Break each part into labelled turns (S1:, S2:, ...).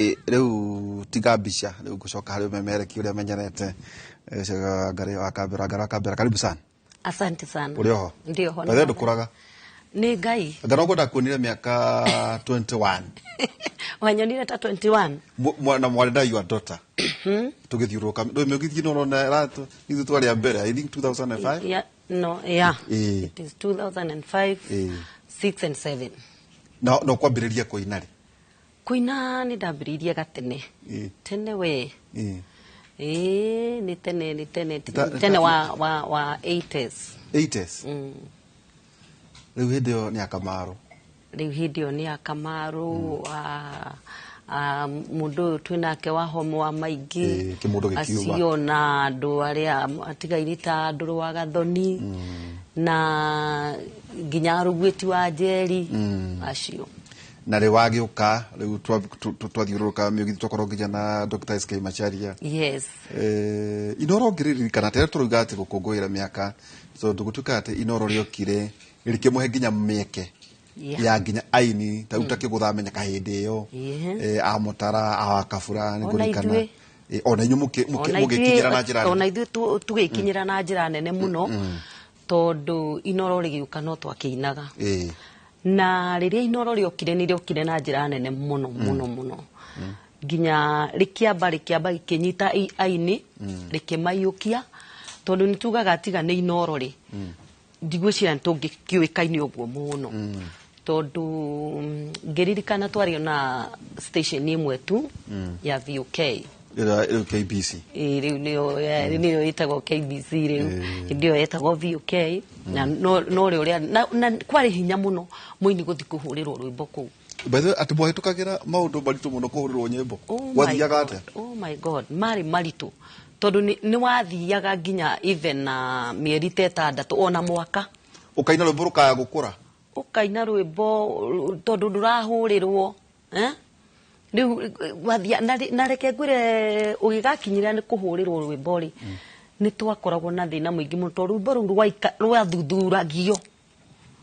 S1: Rĩu tiga mbica, rĩu ngũcoka harĩ ũmemereki ũrĩa menyerete. Ngarĩ wa Kambera, Ngarĩ wa Kambera, karibu sana.
S2: Asante sana.
S1: Ũrĩ oho?
S2: Ndio ho.
S1: By the way, ndũkũraga.
S2: Nĩ Ngai.
S1: Anga no ndakuonire mĩaka 21.
S2: Wanyonire ta 21.
S1: Na mwarĩ na your daughter. Tũgĩthiũrũrũka. Ndũĩ mĩũgithie no ũrona ithuĩ twarĩ a mbere, I think 2005.
S2: Yeah, no, yeah. It is 2005, 6 and 7.
S1: Na no kwambĩrĩria kũina rĩ?
S2: Kũina nĩ ndambĩrĩirie gatene. Tene we. Ĩĩ, nĩ tene, nĩ tene, tene wa 80s.
S1: 80s? Rĩu hĩndĩ ĩyo nĩ Akamaru.
S2: Rĩu hĩndĩ ĩyo nĩ Akamaru, wa mũndũ ũyũ twĩnake wa Homo wa Maingĩ.
S1: Kĩmũndũ gĩkiuma.
S2: Acio na andũ arĩa atigaire ta Ndũrũ wa Gathoni. Na nginya Rũguĩti wa Njeri. Acio.
S1: Na rĩu wagĩũka rĩu twathiũrũrũka mĩũgithi twakorwo nginya na Dr. SK Macharia.
S2: Yes.
S1: Inoro ngĩririkana tene tũrauga atĩ gũkũngũĩra mĩaka tondũ gũtuĩka atĩ Inoro rĩokire rĩkĩmũhe nginya mĩeke ya nginya aini ta rĩu ta kĩgũthamenya hĩndĩ ĩyo, amũtara awakabura nĩ ngũririkana. Ona inyuĩ mũgĩkinyĩra na njĩra nene.
S2: Ona ithuĩ tũgĩkinyĩra na njĩra nene mũno tondũ Inoro rĩgĩũka no twakĩinaga. Na rĩrĩa Inoro rĩokire nĩ rĩokire na njĩra nene mũno mũno mũno. Nginya rĩkĩamba rĩkĩnyita aini, rĩkĩmaiyũkia tondũ nĩ tugaga tiga nĩ Inoro rĩ, ndigwĩciria nĩ tũngĩkĩũĩkaine ũguo mũno. Tondũ ngĩririkana twarĩ na station ĩmwe tu ya VOK.
S1: Rĩu KBC.
S2: Rĩu nĩyo ĩtagwo KBC rĩu. Hĩndĩ ĩyo yetagwo VOK. Na no ũrĩa na kwarĩ hinya mũno mũini gũthiĩ kũhũrĩrwo rwĩmbo kũu.
S1: By the way, atĩ mwahĩtũkagĩra maũndũ maritũ mũno kũhũrĩrwo nyĩmbo. Gwathiaga atĩa?
S2: Oh my God, marĩ maritũ. Tondũ nĩ wathiaga nginya even na mĩeri ta ĩtandatũ ona mwaka.
S1: Ũkaina rwĩmbo rũkaya gũkũra?
S2: Ũkaina rwĩmbo tondũ ndũrahũrĩrwo. Rĩu wathia na reke ngwĩre ũgĩgakinyĩra nĩ kũhũrĩrwo rwĩmbo rĩ, nĩ twakoragwo na thĩna mũingĩ mũno tondũ rwĩmbo rũu rwathuthuragio.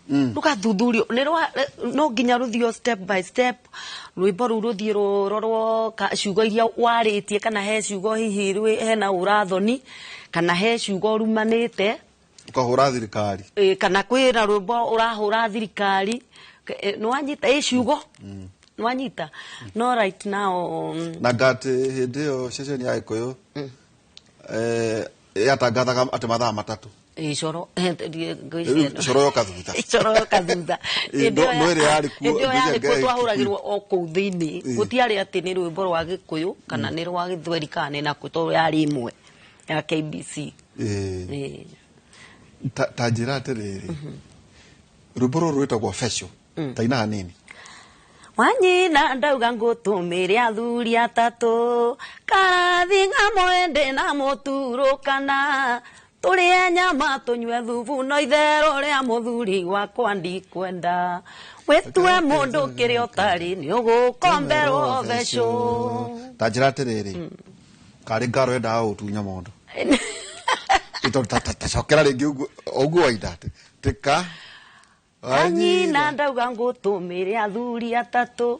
S2: Rũgathuthurio nĩ rwa no nginya rũthio step by step, rwĩmbo rũu rũthiĩ rũrorwo ciugo iria warĩtie kana he ciugo hihi hena ũrathoni kana he ciugo ũrumanĩte.
S1: Ũkahũra thirikari.
S2: Kana kwĩna rwĩmbo ũrahũra thirikari. Nĩwanyita ĩ ciugo? Nĩwanyita? No right now,
S1: na ngati hĩndĩ ĩyo ceceni ya Gĩkũyũ yatangathaga atĩ mathaa matatũ.
S2: Icoro,
S1: Icoro yoka thutha.
S2: Icoro yoka thutha.
S1: No ĩrĩa yarĩ kuo,
S2: Hĩndĩ ĩyo yarĩ kuo
S1: ngwĩciria
S2: twahũragĩrwo o kũu thĩinĩ. Gũtiarĩ atĩ nĩ rwĩmbo rwa Gĩkũyũ kana nĩ rwa Gĩthweri kana nĩ nakũ, tondũ yarĩ ĩmwe ya KBC.
S1: Ta njĩra atĩrĩrĩ, rwĩmbo rũrũ rwĩtagwo Fesho, ta ina hanini.
S2: Wanyina ndauga ngũtũmĩre athuri atatũ, karathinga mwende na mũturũkana, tũrĩe nyama tũnyue thubu no itherũ rĩa mũthuri wakwa ndikwenda, wĩtue mũndũ kĩrĩa ũtarĩ nĩ ũgũkomberwo becũ.
S1: Ta njĩra atĩrĩrĩ, karĩ ngaro endaga gũtunya mũndũ. Ta cokera rĩngĩ ũguo wainda atĩ, tĩka.
S2: Kanyina ndauga ngũtũmĩre athuri atatũ,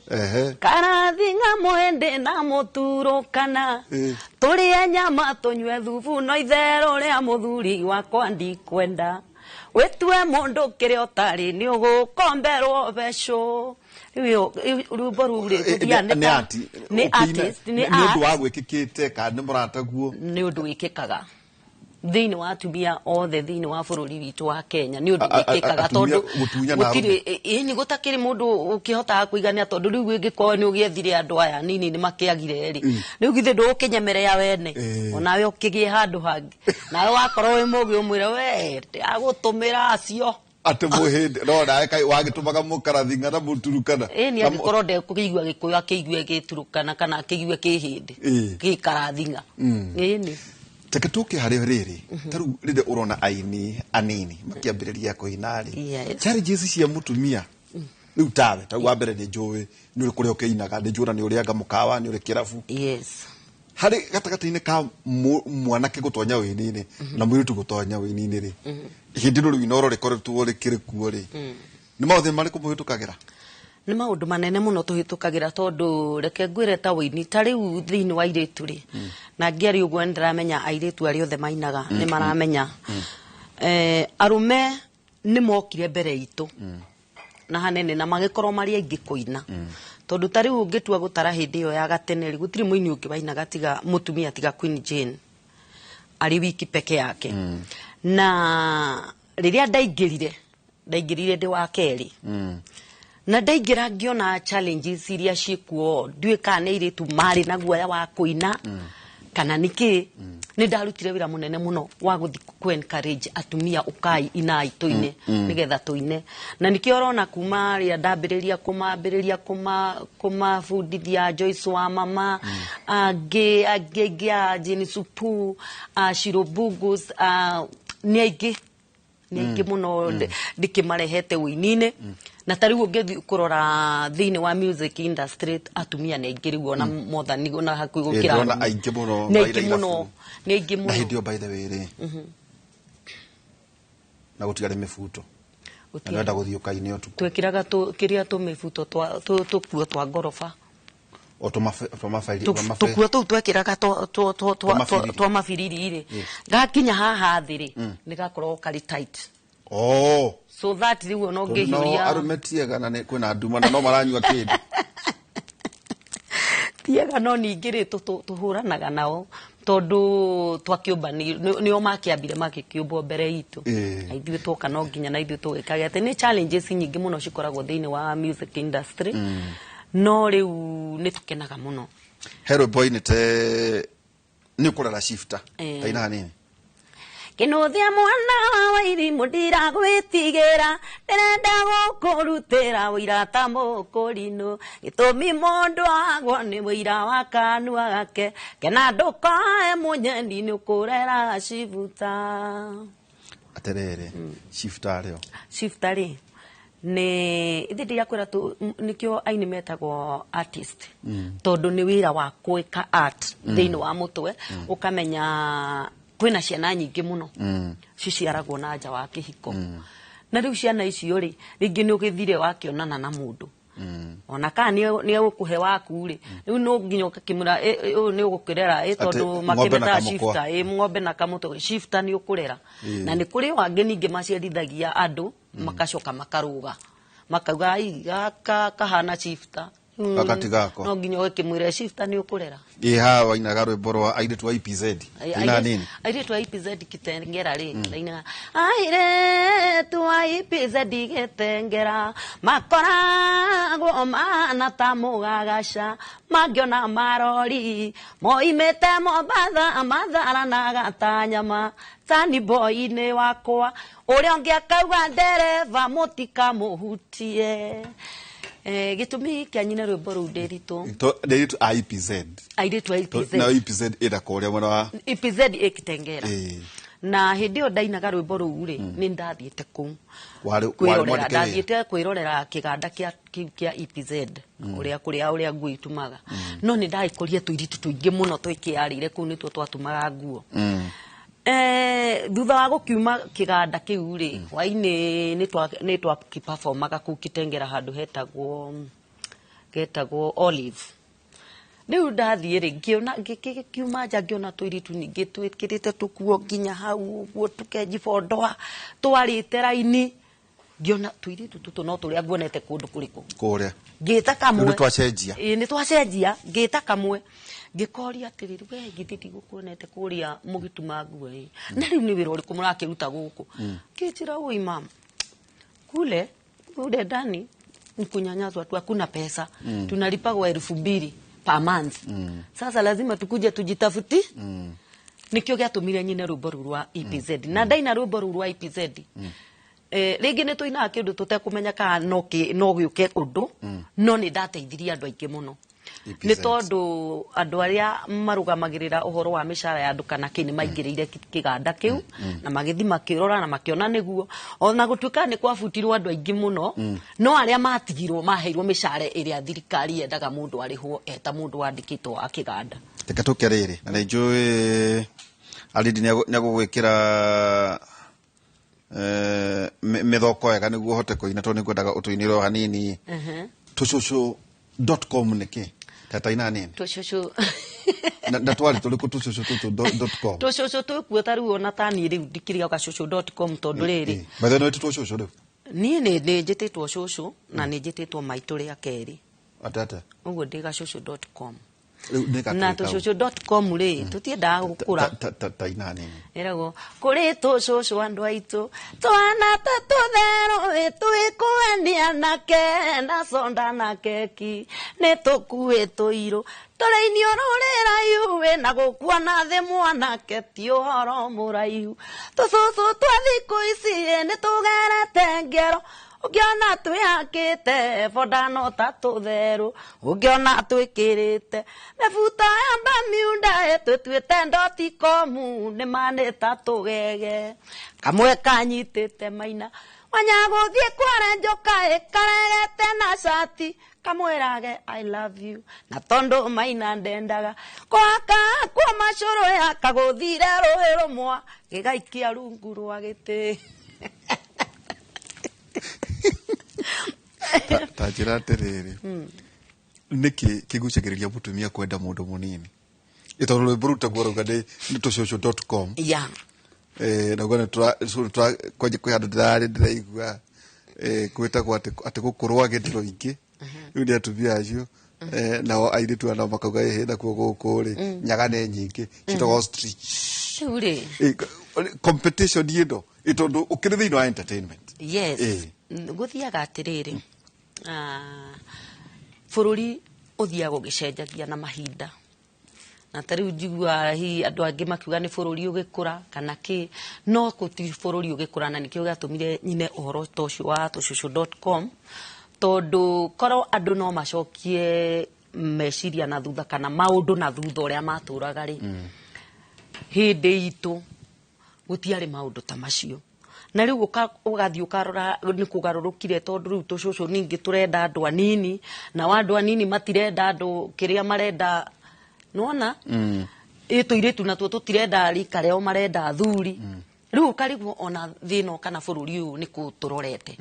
S2: karathinga mwende na mũturũkana, tũrĩe nyama tũnyue thubu no itherũ rĩa mũthuri wakwa ndikwenda, wĩtue mũndũ kĩrĩa ũtarĩ nĩ ũgũkomberwo becũ. Rĩu rwĩmbo rũu rĩ, gũthiaga nĩ ta- nĩ artist, nĩ
S1: Nĩ ũndũ wa
S2: art.
S1: gwĩkĩkĩte kana nĩ mũrataguo?
S2: Nĩ ũndũ wĩkĩkaga thĩinĩ wa atumia othe thĩinĩ wa bũrũri witũ wa Kenya, nĩ ũndũ wĩkĩkaga
S1: Atumia
S2: tondũ
S1: gũtunyana
S2: gũtirĩ,
S1: arũme.
S2: Ĩni gũtakĩrĩ mũndũ ũkĩhotaga kũigania, tondũ rĩu ĩngĩkorwo nĩ ũgĩethire andũ aya nini nĩ makĩagire rĩ, rĩu githĩ ndũgũkĩnyemerea wene? Onawe ũkĩgĩe handũ hangĩ, nawe wakorwo wĩ mũgĩ ũmwĩre we ndagũtũmĩra acio.
S1: Atĩ mũhĩndĩ, no nawe kaĩ wagĩtũmaga mũkarathinga na mũturukana.
S2: Ĩni angĩkorwo ndekũigua Gĩkũyũ akĩigue gĩturukana kana akĩigue kĩhĩndĩ, gĩkarathinga. Ĩni.
S1: Reke tũke harĩ rĩrĩ, ta rĩu rĩrĩa ũrona aini anini makĩambĩrĩria kũina rĩ, challenges cia mũtumia rĩu tawe, ta rĩu wa mbere nĩ njũĩ nĩ ũrĩ kũrĩa ũkĩinaga, nĩ njũĩ ona nĩ ũrĩanga mũkawa, nĩ ũrĩ kĩrabu. Harĩ gatagatĩ-inĩ ka mwanake gũtonya wĩini-inĩ na mũirĩtu gũtonya wĩini-inĩ rĩ, hĩndĩ ĩno rĩu Inoro rĩkoretwo rĩkĩrĩ kuo rĩ, nĩ maũthĩ marĩkũ mũhĩtũkagĩra?
S2: Nĩ maũndũ manene mũno tũhĩtũkagĩra, tondũ reke ngwĩre, ta wĩini ta rĩu thĩinĩ wa airĩtu rĩ, na ngĩaria ũguo nĩ ndĩramenya airĩtu arĩa othe mainaga nĩ maramenya. Arũme nĩ mokire mbere itũ na hanene na magĩkorwo marĩ aingĩ kũina, tondũ ta rĩu ũngĩtua gũtara hĩndĩ ĩyo ya gatene rĩ, gũtirĩ mũini ũngĩ wainaga tiga mũtumia, tiga Queen Jane arĩ wiki peke yake. Na rĩrĩa ndaingĩrire ndĩ wa kerĩ, na ndaingĩra ngĩona challenges iria ciĩkuo. Ndiũĩ kana nĩ airĩtu marĩ na guoya wa kũina kana nĩkĩ. Nĩ ndarutire wĩra mũnene mũno wa gũthiĩ kũ encourage atumia, ũkai inai tũine, nĩgetha tũine. Na nĩkĩo ũrona kuma rĩrĩa ndambĩrĩria kũmambĩrĩria kũmabundithia, Joyce wa mama, angĩ angĩ aingĩ, a Jane Supu, a Shiro Bungus, nĩ aingĩ, nĩ aingĩ mũno ndĩkĩmarehete ũini-inĩ. Na ta rĩu ũngĩthiĩ kũrora thĩinĩ wa music industry, atumia nĩ aingĩ rĩu, ona more than, ona hakuhĩ gũkĩra
S1: Ndĩrona
S2: arũme.
S1: Aingĩ mũno.
S2: Nĩ
S1: maira
S2: aingĩ mũno.
S1: Irabu.
S2: Nĩ aingĩ
S1: Na
S2: mũno.
S1: hĩndĩ ĩyo, by the way rĩ, na gũtigarĩ mĩbuto na
S2: Gũtiarĩ.
S1: nĩwenda gũthiĩ ũkaine ũtukũ?
S2: Twekĩraga kĩrĩa tũmĩbuto tũkuo twa ngoroba.
S1: O tũmabairi?
S2: Tũkuo tũu twekĩraga
S1: Twa mabiriri.
S2: twa mabiriri rĩ, gakinya haha thĩ rĩ, nĩ gakoragwo karĩ tight,
S1: Oh.
S2: so that rĩu ona
S1: no
S2: ũngĩhiũria.
S1: Arũme tiega na nĩ kwĩna nduma na no maranyua kĩndũ.
S2: Tiega, no ningĩ rĩ, tũhũranaga nao tondũ twakĩũmba nĩo makĩambire magĩkĩũmbwo mbere itũ. Na ithuĩ twoka no nginya na ithuĩ tũgĩkage atĩ nĩ challenges nyingĩ mũno cikoragwo thĩinĩ wa music industry, no rĩu nĩ tũkenaga mũno.
S1: He rwĩmbo inĩte nĩ ũkũrera shifter. Taina hanini.
S2: Kĩnũthia mwana wa irimũ, ndiragwĩtigĩra, ndĩrenda gũkũrutĩra ũira ta mũkũrinũ. Gĩtũmi mũndũ agwo nĩ ũira wa kanua gake. Kena ndũkoe mũnyeni, nĩ ũkũrera cibuta.
S1: Atĩrĩrĩ, shifter rĩo?
S2: Shifter rĩ, nĩ ithe ndirakwĩra nĩkĩo aini metagwo artist, tondũ nĩ wĩra wa gwĩka art thĩinĩ wa mũtwe, ũkamenya kwĩna ciana nyingĩ mũno ciciaragwo na nja wa kĩhiko. Na rĩu ciana icio rĩ, rĩngĩ nĩ ũgĩthire wakĩonana na mũndũ, ona kana nĩ egũkũhe waku rĩ, rĩu no nginya ũgakĩmwĩra, "Ĩ, ũyũ nĩ ũgũkĩrera ĩ," tondũ
S1: Atĩ ng'ombe na
S2: makĩmetaga
S1: kamũkwa.
S2: Shifter, ĩ, ng'ombe na kamũtwe, shifter nĩ ũkũrera. Na nĩ kũrĩ o angĩ ningĩ maciarithagia andũ, makacoka makarũga makauga, "Ai, gaka kahana shifter."
S1: Gaka ti gakwa.
S2: No nginya ũgakĩmwĩra shifter nĩ ũkũrera.
S1: Ĩ haha wainaga rwĩmbo rwa airĩtu a EPZ. Taina hanini.
S2: Airĩtu a EPZ Kitengera rĩ, ndainaga, airĩtu a EPZ Gĩtengera makoragwo mana ta mũgagaca, mangĩona marori moimĩte Mombatha matharanaga ta nyama tani boy-inĩ wakwa, ũrĩa ũngĩ akauga ndereba mũtikamũhutie. Gĩtũmi kĩa nyine rwĩmbo rũu ndĩritũ.
S1: Ndĩritũ a EPZ.
S2: Airĩtu a EPZ.
S1: Na EPZ ĩna kũrĩa mwena wa
S2: EPZ ĩ Kitengera. Na hĩndĩ ĩyo ndainaga rwĩmbo rũu rĩ, nĩ ndathiĩte kũu
S1: Warĩ
S2: kwĩrorera.
S1: mwandĩke wĩra.
S2: Ndathiĩte kwĩrorera kĩganda kĩa kĩu kĩa EPZ, ũrĩa kũrĩa ũrĩa nguo itumaga. No nĩ ndagĩkorire tũirĩtu tũingĩ mũno twĩkĩarĩire kũu, nĩtuo twatumaga nguo. Thutha wa gũkiuma kĩganda kĩu rĩ, hwainĩ nĩ twakĩperformaga kũu Kitengera handũ hetagwo getagwo Olive. Rĩu ndathiĩ rĩ, ngĩona ngĩkiuma nja, ngĩona tũirĩtu ningĩ twĩkĩrĩte tũkuo nginya hau ũguo, tũkenjibondoa, twarĩte raini. Ngĩona tũirĩtu tũtũ no tũrĩa nguonete kũndũ kũrĩkũ.
S1: Kũrĩa.
S2: Ngĩta kamwe.
S1: Rĩu nĩtwacenjia.
S2: Ĩĩ, nĩtwacenjia. Ngĩta kamwe, ngĩkoria atĩrĩrĩ, we githĩ ndigũkuonete kũrĩa mũgĩtuma nguo ĩ, na rĩu nĩ wĩra ũrĩkũ mũrakĩruta gũkũ? Kĩnjĩra, "Oi mama, kule kule ndani ni kunyanyaswa tu, hakuna pesa. Tunalipagwa 2000 per month. Sasa lazima tukuje tujitafuti." Nikio gĩatũmire nyine rwĩmbo rũu rwa EPZ. Na ndaina rwĩmbo rũu rwa EPZ, rĩngĩ nĩ tũinaga kĩndũ tũtekũmenya kana no gĩũke ũndũ, no nĩ ndateithirie andũ aingĩ mũno,
S1: EPZ.
S2: Nĩ tondũ andũ arĩa marũgamagĩrĩra ũhoro wa mĩcara ya andũ kana kĩ nĩ maingĩrĩire kĩganda kĩu na magĩthiĩ makĩrora na makĩona nĩguo, ona gũtuĩka nĩ kwabutirwo andũ aingĩ mũno, no arĩa matigirwo maheirwo mĩcara ĩrĩa thirikari yendaga mũndũ arĩhwo eta mũndũ wandĩkĩtwo wa kĩganda.
S1: Reke tũke rĩrĩ, na nĩ njũĩ Alidi nĩ agũgwĩkĩra mĩthoko wega nĩguo ũhote kũina, tondũ nĩ ngwendaga ũtũinĩre o hanini. Tũcũcũ.com nĩkĩ tata ina nini
S2: Tũcũcũ.
S1: Na twari tũrĩkũ tũcũcũ tũtũ.com?
S2: Tũcũcũ twĩkuo ta rĩu ona ta niĩ rĩu ndikĩrĩ gacũcũ.com tondũ rĩrĩ
S1: Bethe no ĩtĩtwo cũcũ rĩu?
S2: Niĩ nĩ njĩtĩtwo cũcũ na nĩ njĩtĩtwo maitũ rĩa kerĩ.
S1: Atata.
S2: Ũguo ndĩ gacũcũ.com.
S1: Rĩu nĩ
S2: Na tũcũcũ.com rĩ, tũtiendaga gũkũra.
S1: Ta ina nini.
S2: Ĩragwo kũrĩ tũcũcũ andũ aitũ twana ta tũtherũ twĩkũenia nake na conda na keki nĩ tũkuĩ tũirũ tũrĩinio rũrĩraihu na gũkuona thĩ mwanake ti ũhoro mũraihu tũcũcũ twa thikũ ici nĩ tũgerete ngero ũngĩona twĩhakĩte boda no ta tũtherũ ũngĩona twĩkĩrĩte mĩbuto ya Bermuda twĩtuĩte dot-com nĩ ma nĩ ta tũgege kamwe kanyitĩte maina wanya gũthiĩ kwara njoka ĩkaregete na cati kamwĩrage I love you na tondũ maina ndendaga kwaka kwa macũrũ ya kagũthire rũĩ rũmwa gĩgaikia rungu rwa gĩtĩ.
S1: Ta njĩra atĩrĩrĩ, nĩkĩ kĩgucagĩrĩria mũtumia kwenda mũndũ mũnini? Ĩ tondũ rwĩmbo rũu taguo rauga nĩ tũcũcũ.com. Nauga nĩ kwanja kwĩ handũ ndĩrarĩ ndĩraigua gwĩtagwo atĩ gũkũ rwagĩ nĩ rũingĩ rĩu nĩ atumia acio nao airĩtu aya nao makauga ĩhĩ nakuo gũkũ rĩ nyaga nĩ nyingĩ ciĩtagwo ostrich.
S2: Rĩu rĩ
S1: Competition ĩno ĩ tondũ ũkĩrĩ thĩinĩ wa entertainment.
S2: Yes. Gũthiaga atĩrĩrĩ, bũrũri ũthiaga ũgĩcenjagia na mahinda na ta rĩu njiguaga hihi andũ angĩ makiuga nĩ bũrũri ũgĩkũra kana kĩ, no gũtirĩ bũrũri ũgĩkũra na nĩkĩo gĩatũmire nyine ũhoro ta ũcio wa tũcũcũ.com tondũ korwo andũ no macokie meciria na thutha kana maũndũ na thutha ũrĩa matũraga rĩ, hĩndĩ itũ gũtiarĩ maũndũ ta macio. Na rĩu ũgathiĩ ũkarora nĩ kũgarũrũkire tondũ rĩu tũcũcũ ningĩ tũrenda andũ anini nao andũ anini matirenda andũ kĩrĩa marenda nĩwona ĩ tũirĩtu natuo tũtirenda rika rĩao marenda athuri. Rĩu ũkarigwo ona thĩna kana bũrũri ũyũ nĩ kũ tũrorete.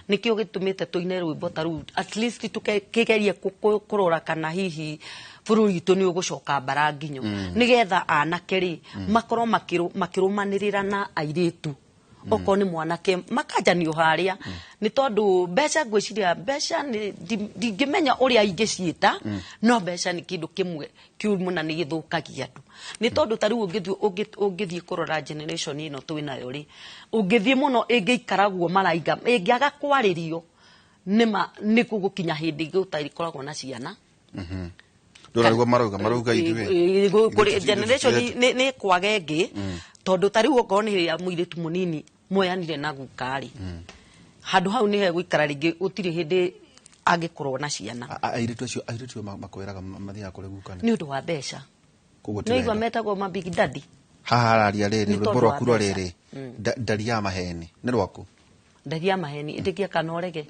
S2: Nĩkĩo gĩtũmĩte tũine rwĩmbo ta rũu at least tũkĩgerie kũrora kana hihi bũrũri witũ nĩ ũgũcoka mbara nginyo nĩgetha anake rĩ makorwo makĩrũmanĩrĩra na airĩtu okorwo nĩ mwanake makanjanio harĩa nĩ tondũ mbeca ngwĩciria mbeca ndingĩmenya ũrĩa ingĩciĩta no mbeca nĩ kĩndũ kĩmwe kĩũru mũno nĩ gĩthũkagia andũ nĩ tondũ ta rĩu ũngĩthiĩ kũrora generation ĩno twĩnayo rĩ ũngĩthiĩ mũno ĩngĩikara guo maraiga ĩngĩaga kwarĩrio nĩ gũgũkinya hĩndĩ gũtagĩkoragwo na ciana.
S1: Ndũraigua marauga ithuĩ
S2: generation nĩ kwaga ĩngĩ tondũ ta rĩu okorwo nĩ rĩrĩa mũirĩtu mũnini moyanire na guka rĩ handũ hau nĩ hegũikara rĩngĩ gũtirĩ hĩndĩ angĩkorwo na ciana.
S1: Airĩtu acio makwĩraga mathiaga kũrĩ guka
S2: nĩ ũndũ wa mbeca. Nĩigua metagwo ma big daddy.
S1: Haha hararia rĩrĩ rwĩmbo rwaku rwa rĩrĩ ndari ya maheni nĩ rwaku?
S2: Ndari ya maheni ĩtĩkia kana ũrege.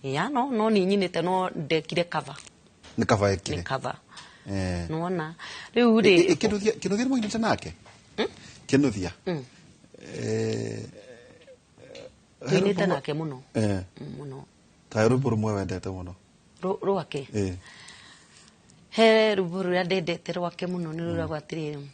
S2: Ya no niĩ nyinĩte no ndekire cover.
S1: Nĩ cover ekire?
S2: Nĩ cover. Nĩwona rĩu rĩ
S1: Kĩnuthia nĩ mũinĩte nake? Kĩnuthia
S2: tũinĩte nake mũno mũno.
S1: Ta rwĩmbo rũmwe wendete mũno
S2: rwake? He rwĩmbo rũrĩa ndendete rwake mũno nĩ rũragwo atĩrĩrĩ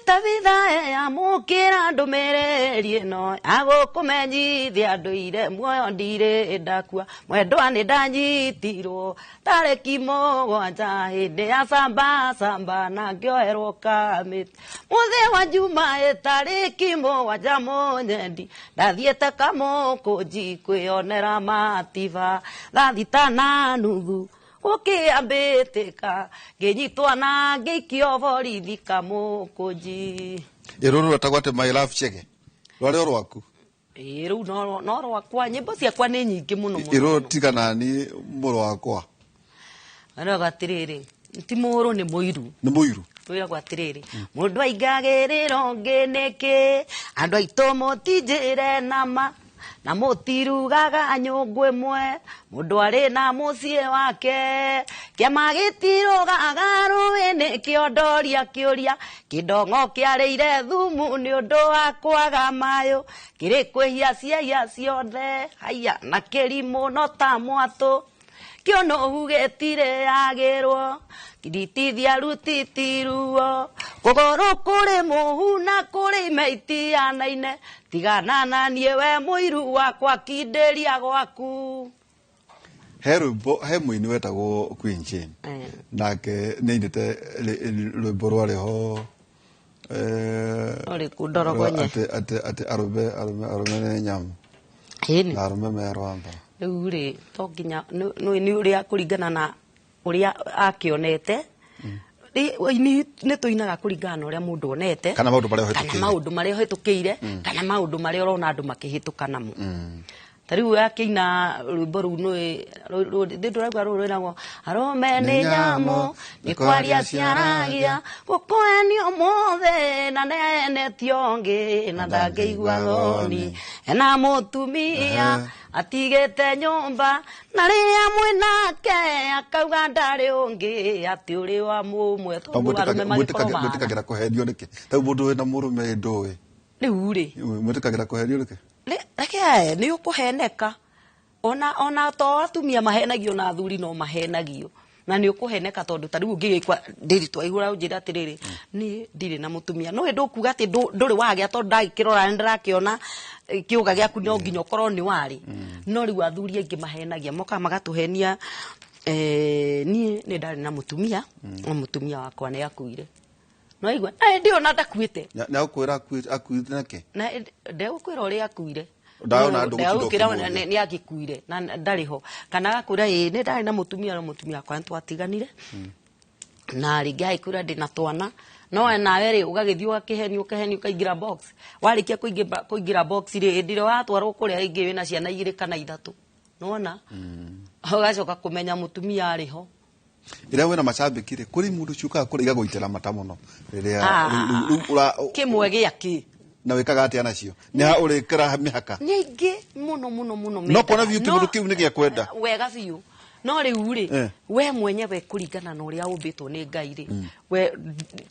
S2: Tabitha yamũkĩra ndũmĩrĩri ĩno agũkũmenyithia ndũire muoyo ndirĩ ndakua mwendwa nĩ ndanyitirwo tarĩki mũgwanja hĩndĩ ya samba samba na ngĩoherwo kamĩtĩ mũthĩ wa Juma ĩtarĩki mũgwanja mũnyendi ndathiĩte Kamũkũnji kwĩyonera matiba thaa thita na nuthu gũkĩambĩtĩka ngĩnyitwo na ngĩikio borithi Kamũkũnji.
S1: Ĩrũrũ rwetagwo atĩ My Love Chege rwarĩ o rwaku?
S2: Ĩĩ rũu no rwakwa nyĩmbo ciakwa nĩ nyingĩ mũno mũno.
S1: Ĩrũrũ tiga nani mũrũ wakwa.
S2: Rwĩragwo atĩrĩrĩ ti mũrũ nĩ mũiru.
S1: Nĩ mũiru?
S2: Rwĩragwo atĩrĩrĩ mũndũ aingagĩrĩra ũngĩ nĩkĩ andũ aitũ mũtinjĩre nama na mũtirugaga nyũngũ ĩmwe mũndũ arĩ na mũciĩ wake kĩama gĩtirũgaga rũĩ nĩkĩo ndoria kĩũria kĩndong'o kĩarĩire thumu nĩ ũndũ wa kwaga mayũ kĩrĩ kwĩhia ciaia ciothe haiya na kĩrimũ no ta mwatũ Kĩono gĩtirĩagĩrwo Kiritithia rutitiruo Kũgũrũ kũrĩ mũhu na kũrĩ ime itianaine Tigana na niĩ we mũiru wakwa kindĩria gwaku.
S1: He rwĩmbo he mũini wetagwo Queen Jane. Nake nĩainĩte rwĩmbo rwarĩ ho
S2: Ũrĩkũ ndorogonye?
S1: Atĩ arũme arũme arũme nĩ nyamũ.
S2: Ĩni.
S1: Na arũme me rwamba.
S2: Rĩu rĩ to nginya nĩ ũrĩa kũringana na ũrĩa akĩonete. Nĩ tũinaga kũringana na ũrĩa mũndũ onete.
S1: Kana maũndũ marĩa ũhĩtũkĩire.
S2: Kana maũndũ marĩa ũhĩtũkĩire, kana maũndũ marĩa ũrona andũ makĩhĩtũka namo. Ta rĩu akĩina rwĩmbo rũu nĩ ndũraigua rũrũ rwĩnagwo arũme nĩ nyamũ nĩ kwaria ciaragia gũkũhenio ũmũthĩ na nenetio ũngĩ na ndangĩigua thoni ena mũtumia atigĩte nyũmba na rĩrĩa mwĩnake akauga ndarĩ ũngĩ atĩ ũrĩ wa mũmwe.
S1: Mwĩtĩkagĩra kũhenio nĩkĩ? Ta rĩu mũndũ wĩna mũrũme ndũĩ.
S2: Rĩu rĩ
S1: mwĩtĩkagĩra kũhenio nĩkĩ?
S2: Reke nĩ ũkũheneka ona to atumia mahenagio na athuri no mahenagio na nĩ ũkũheneka tondũ ta rĩu ũngĩgĩkwa ndĩri twaihũra ũnjĩre atĩrĩrĩ niĩ ndirĩ na mũtumia no ĩndũ ũkuga atĩ ndũrĩ wagĩa tondũ ndagĩkĩrora nĩ ndĩrakĩona kĩũga gĩaku no nginya ũkorwo nĩ warĩ no rĩu athuri aingĩ mahenagia mokaga magatũhenia niĩ nĩ ndarĩ na mũtumia no mũtumia wakwa nĩ akuire no igua ndĩ ona ndakuĩte
S1: nĩ agũkwĩra akuĩte nĩkĩ
S2: na ndegũkwĩra ũrĩa akuire
S1: Ndaona andũ gũtinda ũkĩmũria.
S2: Nĩ agĩkuire na ndarĩ ho kana agakwĩra ĩĩ nĩ ndarĩ na mũtumia no mũtumia wakwa nĩ twatiganire na rĩngĩ agĩkwĩra ndĩ na twana no nawe rĩ ũgagĩthiĩ ũgakĩhenio ũkahenio ũkaingĩra box warĩkia kũingĩra box rĩ hĩndĩ ĩrĩa watwarwo kũrĩa ĩngĩ wĩna ciana 2 kana 3 nĩwona ũgacoka kũmenya mũtumia arĩ ho
S1: ĩrĩa wĩna macambĩki rĩ kũrĩ mũndũ ciũkaga kũrĩa igagũitĩra mata mũno rĩrĩa
S2: kĩmwe gĩakĩ
S1: na wĩkaga atĩa nacio nĩ ha ũrĩkĩra mĩhaka
S2: nĩ aingĩ mũno mũno mũno
S1: no kuona biũ kĩndũ kĩu nĩ gĩa kwenda
S2: wega biũ no rĩu rĩ we mwenyewe kũringana na ũrĩa ũmbĩtwo nĩ Ngai rĩ we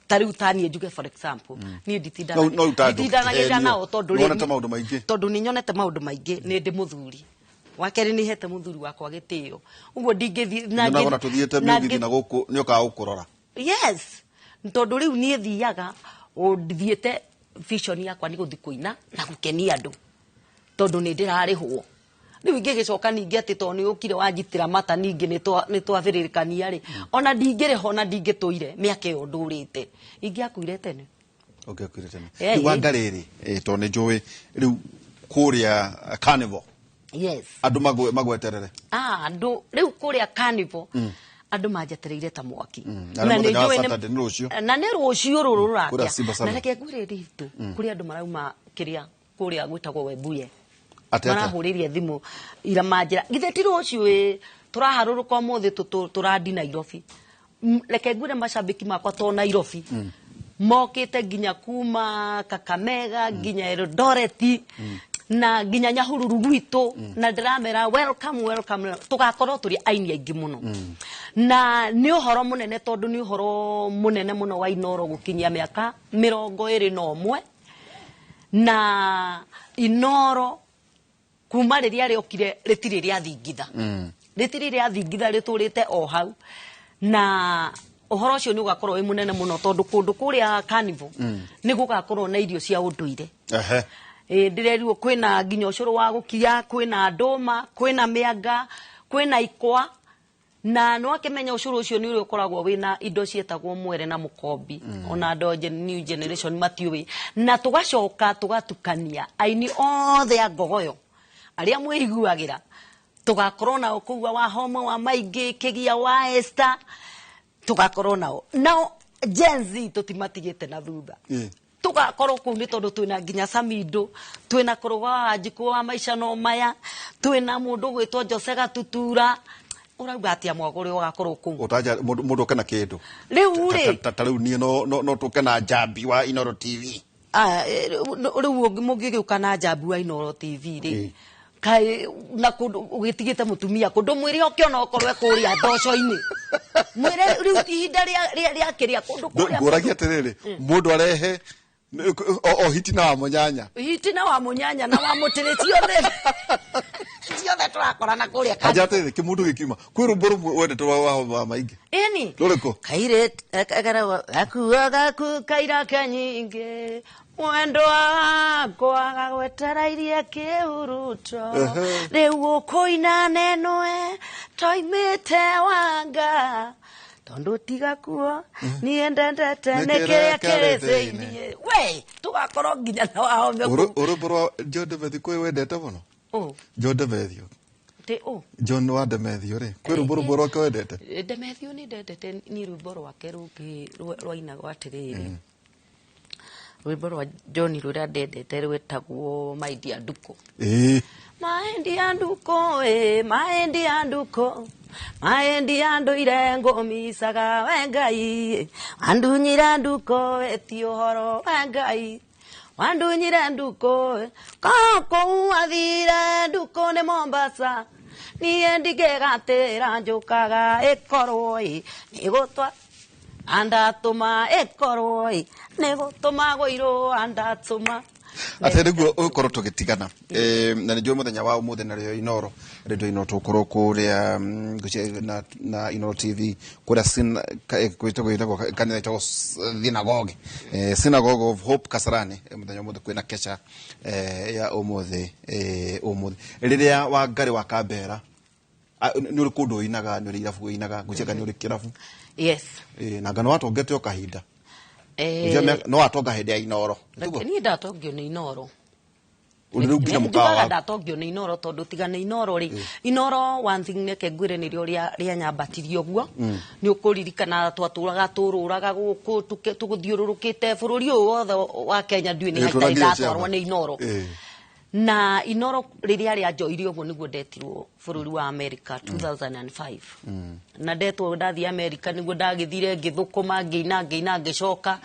S2: ta rĩu ta niĩ njuge for example niĩ nditindanagĩrĩra nao tondũ
S1: rĩ
S2: tondũ nĩ nyonete maũndũ maingĩ nĩ ndĩ mũthuri wa kerĩ nĩ hete mũthuri wakwa gĩtĩo ũguo ndingĩthiĩ
S1: na ngona tũthiĩte mĩgithi na gũkũ nĩ ũkaga gũkũrora
S2: yes tondũ rĩu niĩ thiaga thiĩte vision yakwa nĩ gũthiĩ kũina na gũkenia andũ tondũ nĩ ndĩrarĩhwo rĩu ingĩgĩcoka ningĩ atĩ tondũ nĩ ũkire wanjitĩra mata ningĩ nĩ twabĩrĩrĩkania rĩ ona ndingĩrĩho na ndingĩtũire mĩaka ĩyo ndũrĩte ingĩakuire tene
S1: ũngĩakuire tene rĩu wanga rĩrĩ tondũ nĩ njũĩ rĩu kũrĩa carnival
S2: yes
S1: andũ magweterere
S2: andũ rĩu kũrĩa carnival andũ manjetereire ta mwaki
S1: na nĩ njũĩ
S2: na nĩ rũciũ rũrũ rũrakia na reke ngwĩre ritũ kũrĩ andũ marauma kĩrĩa kũrĩa gwĩtagwo Webuye marahũrĩria thimũ ira manjĩra githĩ ti rũciũ tũraharũrũka ũmũthĩ tũrandi Nairobi reke ngwĩre macambĩki makwa to Nairobi mokĩte nginya kuma Kakamega nginya Eldoret na nginya Nyahururu gwitũ na ndĩramera welcome welcome tũgakorwo tũrĩ aini aingĩ mũno na nĩ ũhoro mũnene tondũ nĩ ũhoro mũnene mũno wa Inooro gũkinyia mĩaka 21 na Inooro kuma rĩrĩa rĩokire rĩtirĩ rĩathingitha rĩtirĩ rĩathingitha rĩtũrĩte o hau na ũhoro ũcio nĩ ũgakorwo wĩ mũnene mũno tondũ kũndũ kũrĩa carnival nĩ gũgakorwo na irio cia ũndũire ndĩrerirwo kwĩna nginya ũcũrũ wa gũkia kwĩna ndũma kwĩna mĩanga kwĩna ikwa na nĩ wakĩmenya ũcũrũ ũcio nĩ ũrĩa ũkoragwo wĩna indo ciĩtagwo mwere na mũkombi ona andũ new generation matiũĩ na tũgacoka tũgatukania aini othe a ngogoyo arĩa mwĩiguagĩra tũgakorwo nao kũu wa Homa wa Maingĩ Kĩgia wa Esther tũgakorwo nao nao Gen Z tũtimatigĩte na thutha tũgakorwo kũu nĩ tondũ twĩna nginya Samido twĩna Kũrũga wa Wanjikũ wa maica no maya twĩna mũndũ gwĩtwo Jose Gatutura ũrauga atĩa mwago ũrĩa ũgakorwo kũu
S1: ũtaja mũndũ ũke na kĩndũ
S2: rĩu rĩ
S1: ta rĩu niĩ no tũke na Njambi wa Inooro TV
S2: rĩu mũngĩgĩũka na Njambi wa Inooro TV rĩ kaĩ na kũndũ ũgĩtigĩte mũtumia kũndũ mwĩre ũkĩona okorwo kũrĩa mboco-inĩ mwĩre rĩu ihinda rĩa kĩrĩa kũndũ kũrĩa
S1: ngũragia atĩrĩrĩ mũndũ arehe O hiti na wa munyanya.
S2: Hiti na wa munyanya na wa mutiri ciothe. Ciothe turakorana kuria
S1: kanja atĩ kĩmũndũ gĩkiuma kwĩ rwĩmbo rũmwe wendete wa maingi
S2: ĩni
S1: rũrĩkũ
S2: kairĩtu gakuo gaku kaira kanyingĩ mwendo wakwa gagweterairie kĩhuruto rĩu gũkũina nenwe toimĩte wanga tondu tigakuo niĩ ndendete nĩ kĩrĩa kĩrĩ thĩinĩ we tũgakorwo nginya na wahome
S1: rwĩmbo rwa John Demethiũ kwĩ wendete mũno John Demethiũ John wa Demethiũ rĩ kwĩ rwĩmbo rũmwe rwake wendete
S2: Demethiũ nĩ ndendete ni rwĩmbo rwake rũngĩ rwainagwo atĩrĩrĩ rwĩmbo rwa John rũrĩa ndendete rwetagwo My Dear Nduko My Dear Nduko My Dear Nduko My Dear nduire ngũmicaga we Ngai wandunyire nduko eti ũhoro we Ngai wandunyire nduko kũu athire nduko nĩ Mombasa niĩ ndingĩgatĩra njũkaga ĩkorwo nĩgũtwa andatũma ĩkorwo nĩgũtũma gũirwo andatũma
S1: atĩ nĩguo ũgũkorwo tũgĩtigana na nĩ njũĩ mũthenya wa ũmũthĩ narĩo Inooro rĩndio Inooro tũgũkorwo kũrĩa na Inooro TV kũrĩa gwĩtagwo kanitha ĩtagwo Synagogue Synagogue of Hope Kasarani mũthenya ũmũthĩ kwĩna kesha ya ũmũthĩ ũmũthĩ rĩrĩa Wangari wa Kambera nĩ ũrĩ kũndũ ũinaga nĩ ũrĩ irabu ũinaga ngwĩciria nĩ ũrĩ kĩrabu
S2: yes
S1: na ngano watongete o kahinda no watonga hĩndĩ ya Inooro
S2: niĩ ndatongio nĩ Inooro
S1: rĩu nginya mũkawa
S2: waku ndatongio nĩ Inooro tondũ tiga nĩ Inooro rĩ Inooro one thing neke ngwĩre nĩrĩo rĩanyambatirie ũguo nĩ ũkũririkana twatũraga tũrũraga gũkũ tũgũthiũrũrũkĩte bũrũri ũyũ wothe wa Kenya ndiũĩ nĩ haita ndatwarwo nĩ Inooro na Inooro rĩrĩa rĩanjoire ũguo nĩguo ndetirwo bũrũri wa America 2005 na ndetwo ndathiĩ America nĩguo ndagĩthire ngĩthũkũma ngĩina ngĩina ngĩcoka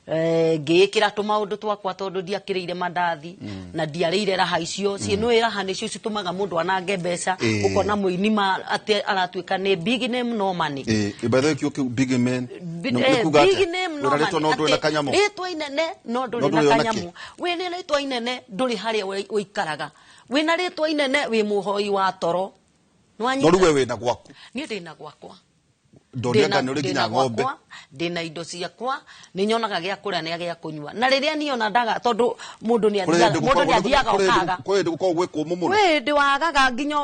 S2: ngĩĩkĩra tũmaũndũ twakwa tondũ ndiakĩrĩire mandathi na ndiarĩire raha icio ciĩnũĩ raha nĩcio citũmaga mũndũ anange mbeca ũkona mũini atĩ aratuĩka nĩ big name no money
S1: by the way kĩu big man
S2: big name no money rĩtwa inene no ndũrĩ na kanyamũ wĩna rĩtwa inene ndũrĩ harĩa ũikaraga wĩna rĩtwa inene wĩ mũhoi wa toro
S1: no rĩu we wĩna gwaku
S2: niĩ ndĩna gwakwa
S1: ndoneka nĩ ũrĩ nginya ng'ombe
S2: ndĩna indo ciakwa nĩ nyonaga gĩa kũrĩa na gĩa kũnyua na rĩrĩa niĩ ona ndaga tondũ mũndũ nĩ athiaga ũkaga
S1: kwĩ hĩndĩ gũkoragwo gwĩ kũmũ mũno
S2: kwĩ hĩndĩ wagaga nginya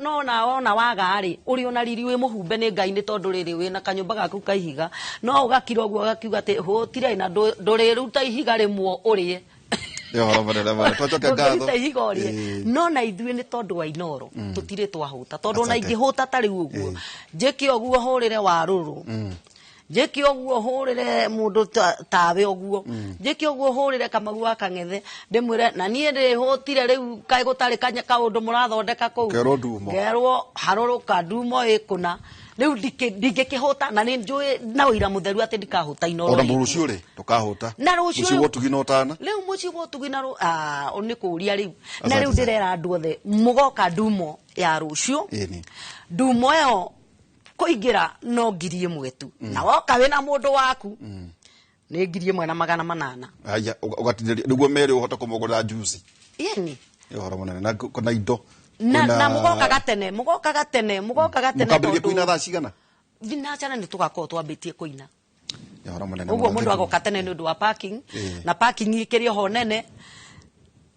S2: nona wona waga rĩ ũrĩ ona riri wĩ mũhumbe nĩ Ngai nĩ tondũ rĩrĩ wĩna kanyũmba gaku ka ihiga no ũgakira ũguo ũgakiuga atĩ hũtirĩ na ndũrĩruta ihiga rĩmwe ũrĩe no na ithuĩ nĩ tondũ wa Inooro tũtirĩ twahũta tondũ ona ingĩhũta ta rĩu ũguo njĩke ũguo hũrĩre warũrũ njĩke ũguo hũrĩre mũndũ tawe ũguo njĩke ũguo hũrĩre Kamau wa Kang'ethe ndĩmwĩre na niĩ ndĩhũtire rĩu kaĩ gũtarĩ kaũndũ mũrathondeka kũu ngerwo harũrũka ndumo ĩkũna rĩu ndingĩkĩhũta na nĩ njũĩ na ũira mũtheru atĩ ndikahũta Inooro
S1: ona rũciũ rĩ ndũkahũta
S2: na rũciũ
S1: wotugi na ũtana
S2: rĩu mũciĩ wotugi na nĩ kũũria rĩu na rĩu ndĩrera andũ othe mũgoka ndumo ya rũciũ ndumo ĩyo kũingĩra no 1,000 tu na woka wĩna mũndũ waku nĩ 1,800
S1: aya ũgatinĩria nĩguo merĩ ũhote kũmũgũrĩra juice
S2: ĩni
S1: ũhoro mũnene na indo
S2: na mũgoka gatene mũgoka gatene mũgoka gatene
S1: mũkambĩrĩria kũina thaa cigana
S2: thinacara nĩ tũgakorwo twambĩtie kũina
S1: ũhoro mũnene
S2: ũguo mũndũ agoka tene nĩ ũndũ wa parking na parking ĩkĩrĩ oho nene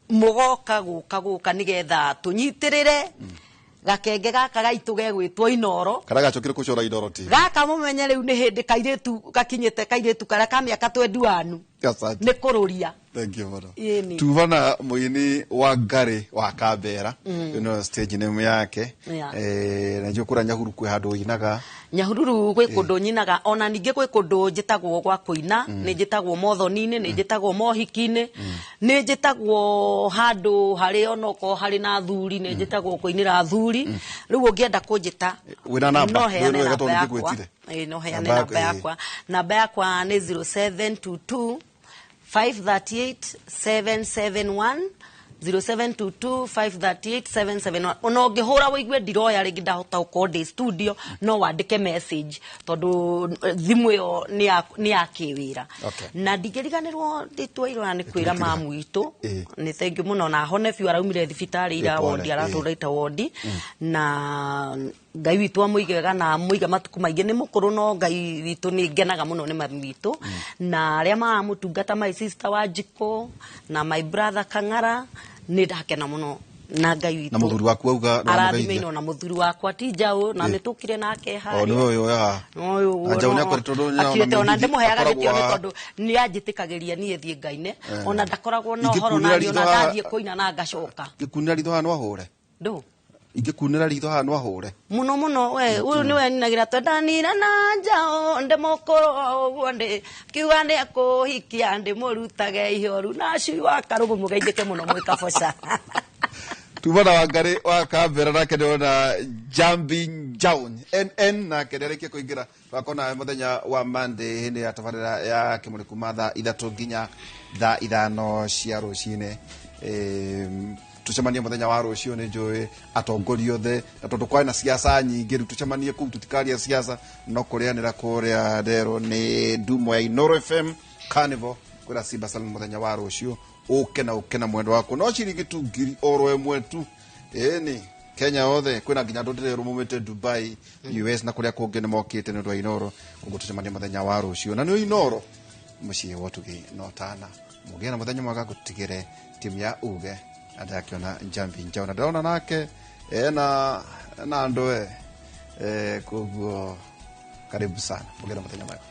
S2: mũgoka gũka gũka nĩgetha tũnyitĩrĩre gakenge gaka gaitũ gegwĩtwo Inooro
S1: karĩa gacokire kũcora Inooro TV
S2: gaka mũmenye rĩu nĩ hĩndĩ kairĩtu gakinyĩte kairĩtu karĩa ka mĩaka 21 nĩ kũrũria
S1: Thank you mũno tuva na mũini Wangari wa Kambera ĩno stage name yake na njũĩ kũrĩa Nyahururu kwĩ handũ ũinaga
S2: Nyahururu gwĩ kũndũ nyinaga ona ningĩ gwĩ kũndũ njĩtagwo gwa kũina nĩ njĩtagwo mothoni-inĩ nĩ njĩtagwo mohiki-inĩ nĩ njĩtagwo handũ harĩ onokorwo harĩ na athuri nĩ njĩtagwo kũinĩra athuri rĩu ũngĩenda kũnjĩta
S1: wĩna namba
S2: no heane namba yakwa no heane namba yakwa namba yakwa nĩ 0722 538 771 0722538771. Ona ũngĩhũra wĩigue ndiroya rĩngĩ, ndahota gũkorwo ndĩ studio, no wandĩke message tondũ thimũ ĩyo nĩ ya kĩwĩra. Na ndingĩriganĩrwo ndĩtwa irora nĩ kwĩra mamu witũ nĩ thengiũ mũno na hone biũ, araumire thibitarĩ ira.
S1: Pole,
S2: wondi aratũraita wondi, na Ngai witũ amũige wega na amũige matukũ maingĩ. Nĩ mũkũrũ, no Ngai witũ nĩ ngenaga mũno nĩ mami witũ na arĩa maramũtungata, my sister Wanjikũ na my brother Kang'ara. Nĩ ndakena mũno na Ngai witũ.
S1: Na mũthuri waku auga nĩ
S2: arathime
S1: wamũgeithia.
S2: ino na mũthuri wakwa ti njaũ na nĩ tũkire nake
S1: O
S2: harĩa.
S1: nĩwe ũyũ oyaga.
S2: Ũyũ
S1: Na njaũ
S2: no,
S1: nĩakoretwo ndũnyũ na
S2: akirĩte ona
S1: mĩgithi,
S2: ndĩmũheaga
S1: akoragwo
S2: gĩtĩo nĩ tondũ nĩ anjĩtĩkagĩria niĩ thiĩ ngaine, ona ndakoragwo na ũhoro
S1: Ingĩkunĩra
S2: naniĩ, ona
S1: ritho haha-
S2: ndathiĩ kũina na ngacoka.
S1: Ingĩkunĩra ritho haha no ahũre?
S2: Ndũ.
S1: Ingĩkunĩra ritho haha no ahũre?
S2: Muno muno we uyu niwe ninagira twendanire na njaũ ndĩ mũkũrũ ũguo, ndĩ kiuga nĩ ekũhikia ndĩmũrutage ihoru na cui wa karũgũ. Mũgeithĩke mũno mwĩ kaboca.
S1: Tuma na Wangari wa Kambera, nake ndĩrona Jambi Njaũ NN nake nĩarĩkia kũingĩra. Tũgakorwo mũthenya wa Monday hĩndĩ ya tabarĩra ya Kĩmũrĩ kuma thaa 3 nginya thaa 5 cia rũcinĩ. Tucemanie mũthenya wa rũciũ. Nĩ njũĩ atongoria othe, na tondũ kwarĩ na siasa nyingĩ, rĩu tũcemanie kũu, tũtikaria siasa no kũrĩanĩra kũrĩa nderwo nĩ ndumo ya Inoro FM Carnival kwĩra Simba Salon mũthenya wa rũciũ. Ũke na ũke na mwendo waku, no ciringi tu ngiri oro ĩmwe tu. Ĩni Kenya othe kwĩna nginya andũ ndĩrerwo maumĩte Dubai, US na kũrĩa kũngĩ nĩ mokĩte nĩ ũndũ wa Inoro. Koguo tũcemanie mũthenya wa rũciũ, na nĩ Inoro mũciĩ wa ũtugi no tana. Mũgĩe na mũthenya mwega. Gũtigĩre timu ya uge na ndakĩona Njambi Njaũ na ndĩrona nake ena andũ e koguo karibu sana. Mũgĩe na mũthenya mwega.